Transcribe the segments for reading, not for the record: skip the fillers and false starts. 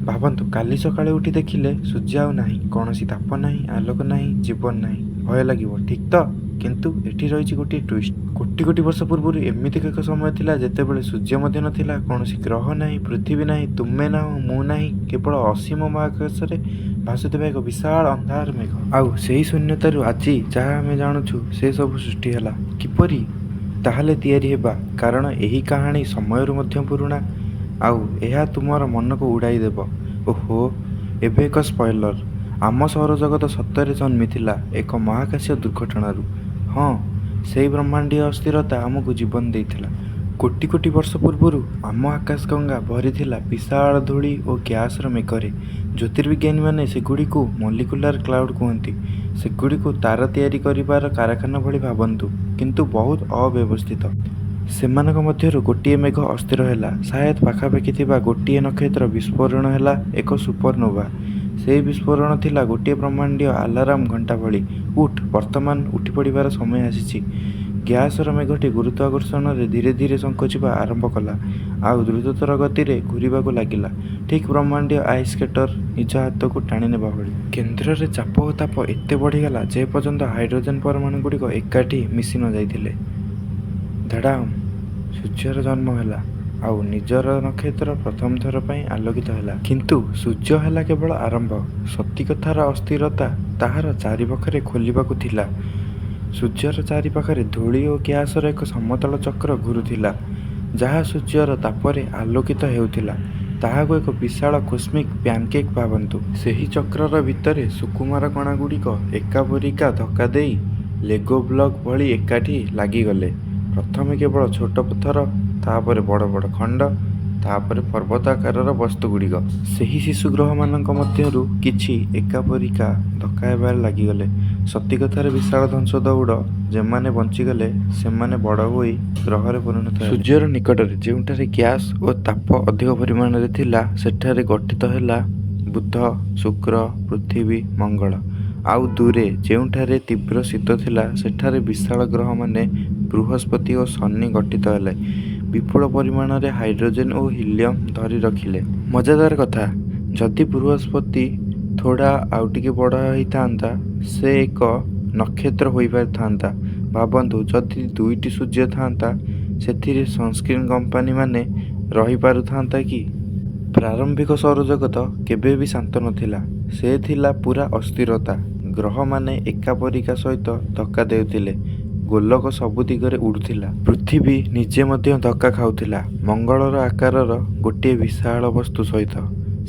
ଭାବନ୍ତୁ, କାଲି ସକାଳେ ଉଠି ଦେଖିଲେ ସୂର୍ଯ୍ୟ ଆଉ ନାହିଁ। କୌଣସି ତାପ ନାହିଁ, ଆଲୋକ ନାହିଁ, ଜୀବନ ନାହିଁ। ଭୟ ଲାଗିବ, ଠିକ୍ ତ? କିନ୍ତୁ ଏଠି ରହିଛି ଗୋଟିଏ ଟ୍ୱିଷ୍ଟ। କୋଟି କୋଟି ବର୍ଷ ପୂର୍ବରୁ ଏମିତି ଏକ ସମୟ ଥିଲା ଯେତେବେଳେ ସୂର୍ଯ୍ୟ ମଧ୍ୟ ନଥିଲା, କୌଣସି ଗ୍ରହ ନାହିଁ, ପୃଥିବୀ ନାହିଁ, ତୁମେ ନାହଁ, ମୁଁ ନାହିଁ, କେବଳ ଅସୀମ ମହାକାଶରେ ଭାସୁଥିବା ଏକ ବିଶାଳ ଅନ୍ଧାର ମେଘ। ଆଉ ସେହି ଶୂନ୍ୟତାରୁ ଆଜି ଯାହା ଆମେ ଜାଣୁଛୁ, ସେ ସବୁ ସୃଷ୍ଟି ହେଲା। କିପରି? ତାହେଲେ ତିଆରି ହେବା, କାରଣ ଏହି କାହାଣୀ ସମୟରୁ ମଧ୍ୟ ପୁରୁଣା, ଆଉ ଏହା ତୁମର ମନକୁ ଉଡ଼ାଇ ଦେବ। ଓହୋ, ଏବେ ଏକ ସ୍ପଏଲର। ଆମ ସୌରଜଗତ ସତରେ ଜନ୍ମିଥିଲା ଏକ ମହାକାଶୀୟ ଦୁର୍ଘଟଣାରୁ। ହଁ, ସେହି ବ୍ରହ୍ମାଣ୍ଡୀୟ ଅସ୍ଥିରତା ଆମକୁ ଜୀବନ ଦେଇଥିଲା। କୋଟି କୋଟି ବର୍ଷ ପୂର୍ବରୁ ଆମ ଆକାଶଗଙ୍ଗା ଭରିଥିଲା ବିଶାଳ ଧୂଳି ଓ ଗ୍ୟାସର ମେଘରେ। ଜ୍ୟୋତିର୍ବିଜ୍ଞାନୀମାନେ ସେଗୁଡ଼ିକୁ ମଲିକୁଲାର କ୍ଲାଉଡ୍ କୁହନ୍ତି। ସେଗୁଡ଼ିକୁ ତାର ତିଆରି କରିବାର କାରଖାନା ଭଳି ଭାବନ୍ତୁ, କିନ୍ତୁ ବହୁତ ଅବ୍ୟବସ୍ଥିତ। ସେମାନଙ୍କ ମଧ୍ୟରୁ ଗୋଟିଏ ମେଘ ଅସ୍ଥିର ହେଲା, ସାୟଦ ପାଖାପାଖି ଥିବା ଗୋଟିଏ ନକ୍ଷତ୍ର ବିସ୍ଫୋରଣ ହେଲା, ଏକ ସୁପରନୋଭା। ସେହି ବିସ୍ଫୋରଣ ଥିଲା ଗୋଟିଏ ବ୍ରହ୍ମାଣ୍ଡୀୟ ଆଲାର୍ମ ଘଣ୍ଟା ଭଳି, ଉଠ, ବର୍ତ୍ତମାନ ଉଠିପଡ଼ିବାର ସମୟ ଆସିଛି। ଗ୍ୟାସର ମେଘଟି ଗୁରୁତ୍ୱାକର୍ଷଣରେ ଧୀରେ ଧୀରେ ସଙ୍କୁଚିବା ଆରମ୍ଭ କଲା, ଆଉ ଦ୍ରୁତତର ଗତିରେ ଘୂରିବାକୁ ଲାଗିଲା, ଠିକ୍ ବ୍ରହ୍ମାଣ୍ଡୀୟ ଆଇସ୍ ସ୍କେଟର ନିଜ ହାତକୁ ଟାଣିନେବା ଭଳି। କେନ୍ଦ୍ରରେ ଚାପ ଓ ତାପ ଏତେ ବଢ଼ିଗଲା ଯେ ପର୍ଯ୍ୟନ୍ତ ହାଇଡ୍ରୋଜେନ୍ ପରମାଣୁଗୁଡ଼ିକ ଏକାଠି ମିଶି ନ ଯାଇଥିଲେ। ଧଡ଼ାମ୍! ସୂର୍ଯ୍ୟର ଜନ୍ମ ହେଲା, ଆଉ ନିଜର ନକ୍ଷତ୍ର ପ୍ରଥମ ଥର ପାଇଁ ଆଲୋକିତ ହେଲା। କିନ୍ତୁ ସୂର୍ଯ୍ୟ ହେଲା କେବଳ ଆରମ୍ଭ। ସତିକଥାର ଅସ୍ଥିରତା ତାହାର ଚାରିପାଖରେ ଖୋଲିବାକୁ ଥିଲା। ସୂର୍ଯ୍ୟର ଚାରିପାଖରେ ଧୂଳି ଓ ଗ୍ୟାସର ଏକ ସମତଳ ଚକ୍ର ଘୂରୁଥିଲା, ଯାହା ସୂର୍ଯ୍ୟର ତାପରେ ଆଲୋକିତ ହେଉଥିଲା। ତାହାକୁ ଏକ ବିଶାଳ କସ୍ମିକ୍ ପ୍ୟାନକେକ୍ ଭାବନ୍ତୁ। ସେହି ଚକ୍ରର ଭିତରେ ସୁକୁମାର କଣାଗୁଡ଼ିକ ଏକାପରିକା ଧକ୍କା ଦେଇ ଲେଗୋ ବ୍ଲକ୍ ଭଳି ଏକାଠି ଲାଗିଗଲେ। ପ୍ରଥମେ କେବଳ ଛୋଟ ପଥର, ତାପରେ ବଡ଼ ବଡ଼ ଖଣ୍ଡ, ତାପରେ ପର୍ବତ ଆକାରର ବସ୍ତୁଗୁଡ଼ିକ। ସେହି ଶିଶୁ ଗ୍ରହମାନଙ୍କ ମଧ୍ୟରୁ କିଛି ଏକାପରିକା ଧକ୍କା ହେବାରେ ଲାଗିଗଲେ। ସତିକଥାର ବିଶାଳ ଧ୍ୱଂସ ଦୌଡ଼। ଯେଉଁମାନେ ବଞ୍ଚିଗଲେ, ସେମାନେ ବଡ଼ ହୋଇ ଗ୍ରହରେ ପରିଣତ ହେଲେ। ସୂର୍ଯ୍ୟର ନିକଟରେ ଯେଉଁଠାରେ ଗ୍ୟାସ ଓ ତାପ ଅଧିକ ପରିମାଣରେ ଥିଲା, ସେଠାରେ ଗଠିତ ହେଲା ବୁଧ, ଶୁକ୍ର, ପୃଥିବୀ, ମଙ୍ଗଳ। ଆଉ ଦୂରେ ଯେଉଁଠାରେ ତୀବ୍ର ଶୀତ ଥିଲା, ସେଠାରେ ବିଶାଳ ଗ୍ରହମାନେ ବୃହସ୍ପତି ଓ ଶନି ଗଠିତ ହେଲେ, ବିପୁଳ ପରିମାଣରେ ହାଇଡ୍ରୋଜେନ୍ ଓ ହିଲିୟମ୍ ଧରି ରଖିଲେ। ମଜାଦାର କଥା, ଯଦି ବୃହସ୍ପତି ଥୋଡ଼ା ଆଉ ଟିକେ ବଡ଼ ହୋଇଥାନ୍ତା, ସେ ଏକ ନକ୍ଷତ୍ର ହୋଇପାରିଥାନ୍ତା। ଭାବନ୍ତୁ, ଯଦି ଦୁଇଟି ସୂର୍ଯ୍ୟ ଥାଆନ୍ତା, ସେଥିରେ ସନସ୍କ୍ରିନ୍ କମ୍ପାନୀମାନେ ରହିପାରୁଥାନ୍ତା କି? ପ୍ରାରମ୍ଭିକ ସୌରଜଗତ କେବେ ବି ଶାନ୍ତ ନଥିଲା। ସେ ଥିଲା ପୂରା ଅସ୍ଥିରତା। ଗ୍ରହମାନେ ଏକାପରିକା ସହିତ ଧକ୍କା ଦେଉଥିଲେ, ଗୋଲକ ସବୁ ଦିଗରେ ଉଡ଼ୁଥିଲା। ପୃଥିବୀ ନିଜେ ମଧ୍ୟ ଧକ୍କା ଖାଉଥିଲା ମଙ୍ଗଳର ଆକାରର ଗୋଟିଏ ବିଶାଳ ବସ୍ତୁ ସହିତ।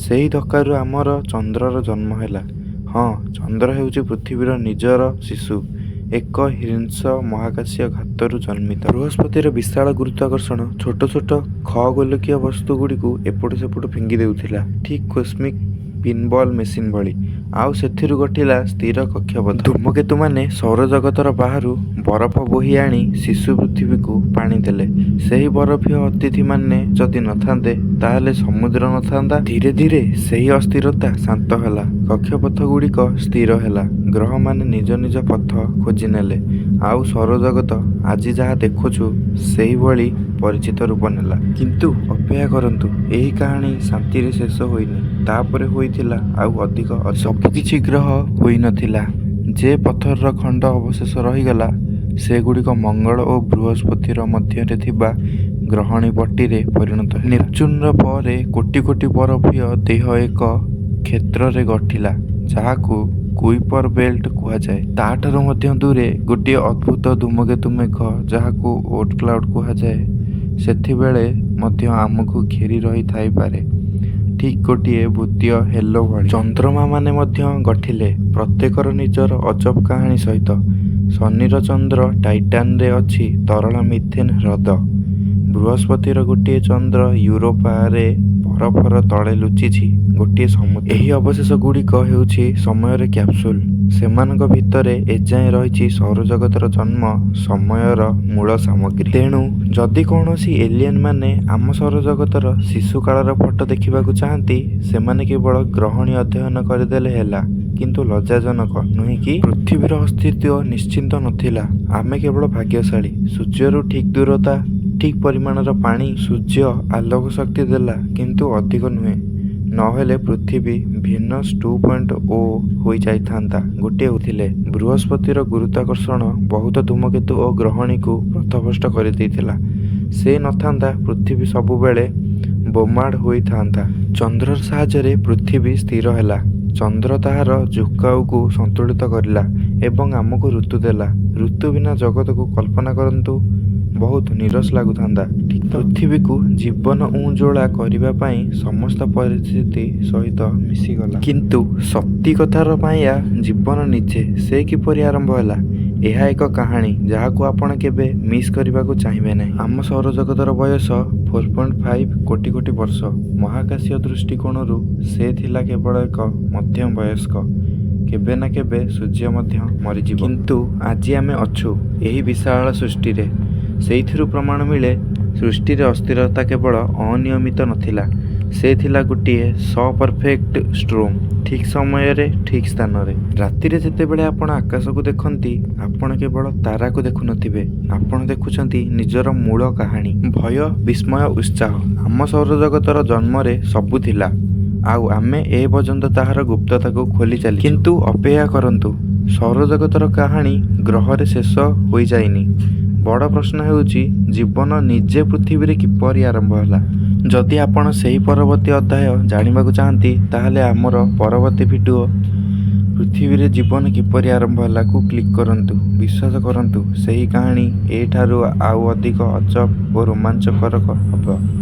ସେହି ଧକ୍କାରୁ ଆମର ଚନ୍ଦ୍ରର ଜନ୍ମ ହେଲା। ହଁ, ଚନ୍ଦ୍ର ହେଉଛି ପୃଥିବୀର ନିଜର ଶିଶୁ, ଏକ ହିଂସ୍ର ମହାକାଶୀୟ ଘାତରୁ ଜନ୍ମିତ। ବୃହସ୍ପତିର ବିଶାଳ ଗୁରୁତ୍ୱାକର୍ଷଣ ଛୋଟ ଛୋଟ ଖଗୋଲକୀୟ ବସ୍ତୁଗୁଡ଼ିକୁ ଏପଟ ସେପଟ ଫିଙ୍ଗି ଦେଉଥିଲା, ଠିକ୍ କସ୍ମିକ୍ ପିନବଲ୍ ମେସିନ୍ ଭଳି। ଆଉ ସେଥିରୁ ଗଠିଲା ସ୍ଥିର କକ୍ଷପଥ। ଧୂମକେତୁମାନେ ସୌରଜଗତର ବାହାରୁ ବରଫ ବୋହି ଆଣି ଶିଶୁ ପୃଥିବୀକୁ ପାଣି ଦେଲେ। ସେହି ବରଫୀୟ ଅତିଥିମାନେ ଯଦି ନଥାନ୍ତେ, ତାହେଲେ ସମୁଦ୍ର ନଥାନ୍ତା। ଧୀରେ ଧୀରେ ସେହି ଅସ୍ଥିରତା ଶାନ୍ତ ହେଲା, କକ୍ଷପଥଗୁଡ଼ିକ ସ୍ଥିର ହେଲା, ଗ୍ରହମାନେ ନିଜ ନିଜ ପଥ ଖୋଜିନେଲେ, ଆଉ ସୌରଜଗତ ଆଜି ଯାହା ଦେଖୁଛୁ ସେହିଭଳି ପରିଚିତ ରୂପ ନେଲା। କିନ୍ତୁ ଅପେକ୍ଷା କରନ୍ତୁ, ଏହି କାହାଣୀ ଶାନ୍ତିରେ ଶେଷ ହୋଇନି। ତାପରେ ହୋଇଥିଲା ଆଉ ଅଧିକ। ସବୁକିଛି ଗ୍ରହ ହୋଇନଥିଲା। ଯେ ପଥରର ଖଣ୍ଡ ଅବଶେଷ ରହିଗଲା, ସେଗୁଡ଼ିକ ମଙ୍ଗଳ ଓ ବୃହସ୍ପତିର ମଧ୍ୟରେ ଥିବା ଗ୍ରହଣୀ ପଟ୍ଟିରେ ପରିଣତ ହେଲା। ନେପଚୁନର ପରେ କୋଟି କୋଟି ବରଫୀୟ ଦେହ ଏକ କ୍ଷେତ୍ରରେ ଗଠିଲା, ଯାହାକୁ କୁଇପର ବେଲ୍ଟ କୁହାଯାଏ। ତାଠାରୁ ମଧ୍ୟ ଦୂରେ ଗୋଟିଏ ଅଦ୍ଭୁତ ଧୂମକେତୁ ମେଘ, ଯାହାକୁ ଓର୍ଟ କ୍ଲାଉଡ୍ କୁହାଯାଏ, ସେତେବେଳେ ମଧ୍ୟ ଆମକୁ ଘେରି ରହିଥାଇପାରେ, ଠିକ୍ ଗୋଟିଏ ଭୂତୀୟ ହେଲୋ ଭଳି। ଚନ୍ଦ୍ରମାମାନେ ମଧ୍ୟ ଗଠିଲେ, ପ୍ରତ୍ୟେକର ନିଜର ଅଜବ କାହାଣୀ ସହିତ। ଶନିର ଚନ୍ଦ୍ର ଟାଇଟାନରେ ଅଛି ତରଳ ମିଥେନ୍ ହ୍ରଦ। ବୃହସ୍ପତିର ଗୋଟିଏ ଚନ୍ଦ୍ର ୟୁରୋପାରେ ବରଫର ତଳେ ଲୁଚିଛି ଗୋଟିଏ ସମୁଦ୍ର। ଏହି ଅବଶେଷଗୁଡ଼ିକ ହେଉଛି ସମୟର କ୍ୟାପସୁଲ୍। ସେମାନଙ୍କ ଭିତରେ ଏଯାଏଁ ରହିଛି ସୌରଜଗତର ଜନ୍ମ ସମୟର ମୂଳ ସାମଗ୍ରୀ। ତେଣୁ ଯଦି କୌଣସି ଏଲିୟନମାନେ ଆମ ସୌରଜଗତର ଶିଶୁ କାଳର ଫଟୋ ଦେଖିବାକୁ ଚାହାନ୍ତି, ସେମାନେ କେବଳ ଗ୍ରହଣୀ ଅଧ୍ୟୟନ କରିଦେଲେ ହେଲା। କିନ୍ତୁ ଲଜ୍ଜାଜନକ ନୁହେଁ କି? ପୃଥିବୀର ଅସ୍ତିତ୍ୱ ନିଶ୍ଚିତ ନଥିଲା। ଆମେ କେବଳ ଭାଗ୍ୟଶାଳୀ। ସୂର୍ଯ୍ୟରୁ ଠିକ୍ ଦୂରତା, ଠିକ୍ ପରିମାଣର ପାଣି। ସୂର୍ଯ୍ୟ ଆଲୋକ ଶକ୍ତି ଦେଲା, କିନ୍ତୁ ଅଧିକ ନୁହେଁ। ନହେଲେ ପୃଥିବୀ ଭେନସ୍ 2.0 ହୋଇଯାଇଥାନ୍ତା। ଗୋଟିଏ ଥିଲେ। ବୃହସ୍ପତିର ଗୁରୁତ୍ୱାକର୍ଷଣ ବହୁତ ଧୂମକେତୁ ଓ ଗ୍ରହଣୀକୁ ପଥଭ୍ରଷ୍ଟ କରିଦେଇଥିଲା। ସେ ନଥାନ୍ତା, ପୃଥିବୀ ସବୁବେଳେ ବୋମାର୍ଡ ହୋଇଥାନ୍ତା। ଚନ୍ଦ୍ରର ସାହାଯ୍ୟରେ ପୃଥିବୀ ସ୍ଥିର ହେଲା। ଚନ୍ଦ୍ର ତାହାର ଝୁକାଉକୁ ସନ୍ତୁଳିତ କରିଲା ଏବଂ ଆମକୁ ଋତୁ ଦେଲା। ଋତୁ ବିନା ଜଗତକୁ କଳ୍ପନା କରନ୍ତୁ, ବହୁତ ନୀରସ ଲାଗୁଥାନ୍ତା, ଠିକ୍ ତ? ପୃଥିବୀକୁ ଜୀବନ-ଉଜ୍ଜ୍ୱଳା କରିବା ପାଇଁ ସମସ୍ତ ପରିସ୍ଥିତି ସହିତ ମିଶିଗଲା। କିନ୍ତୁ ସତୀ କଥାର ମାୟା, ଜୀବନ ନିଜେ, ସେ କିପରି ଆରମ୍ଭ ହେଲା? ଏହା ଏକ କାହାଣୀ ଯାହାକୁ ଆପଣ କେବେ ମିସ୍ କରିବାକୁ ଚାହିଁବେ ନାହିଁ। ଆମ ସୌରଜଗତର ବୟସ 4.5 କୋଟି କୋଟି ବର୍ଷ। ମହାକାଶୀୟ ଦୃଷ୍ଟିକୋଣରୁ ସେ ଥିଲା କେବଳ ଏକ ମଧ୍ୟମ ବୟସ୍କ। କେବେ ନା କେବେ ସୂର୍ଯ୍ୟ ମଧ୍ୟ ମରିଯିବ। କିନ୍ତୁ ଆଜି ଆମେ ଅଛୁ ଏହି ବିଶାଳ ସୃଷ୍ଟିରେ। ସେଇଥିରୁ ପ୍ରମାଣ ମିଳେ, ସୃଷ୍ଟିରେ ଅସ୍ଥିରତା କେବଳ ଅନିୟମିତ ନଥିଲା। ସେ ଥିଲା ଗୋଟିଏ ପରଫେକ୍ଟ ଷ୍ଟୋର୍ମ, ଠିକ୍ ସମୟରେ, ଠିକ୍ ସ୍ଥାନରେ। ରାତିରେ ଯେତେବେଳେ ଆପଣ ଆକାଶକୁ ଦେଖନ୍ତି, ଆପଣ କେବଳ ତାରାକୁ ଦେଖୁନଥିବେ, ଆପଣ ଦେଖୁଛନ୍ତି ନିଜର ମୂଳ କାହାଣୀ। ଭୟ, ବିସ୍ମୟ, ଉତ୍ସାହ। ଆମ ସୌରଜଗତର ଜନ୍ମରେ ସବୁ ଥିଲା, ଆଉ ଆମେ ଏ ପର୍ଯ୍ୟନ୍ତ ତାହାର ଗୁପ୍ତତାକୁ ଖୋଲି ଚାଲିଛୁ। କିନ୍ତୁ ଅପେକ୍ଷା କରନ୍ତୁ, ସୌରଜଗତର କାହାଣୀ ଗ୍ରହରେ ଶେଷ ହୋଇଯାଇନି। ବଡ଼ ପ୍ରଶ୍ନ ହେଉଛି, ଜୀବନ ନିଜେ ପୃଥିବୀରେ କିପରି ଆରମ୍ଭ ହେଲା? ଯଦି ଆପଣ ସେହି ପରବର୍ତ୍ତୀ ଅଧ୍ୟାୟ ଜାଣିବାକୁ ଚାହାନ୍ତି, ତାହେଲେ ଆମର ପରବର୍ତ୍ତୀ ଭିଡିଓ ପୃଥିବୀରେ ଜୀବନ କିପରି ଆରମ୍ଭ ହେଲାକୁ କ୍ଲିକ୍ କରନ୍ତୁ। ବିଶ୍ୱାସ କରନ୍ତୁ, ସେହି କାହାଣୀ ଏଠାରୁ ଆଉ ଅଧିକ ଅଜବ ଓ ରୋମାଞ୍ଚକର ହେବ।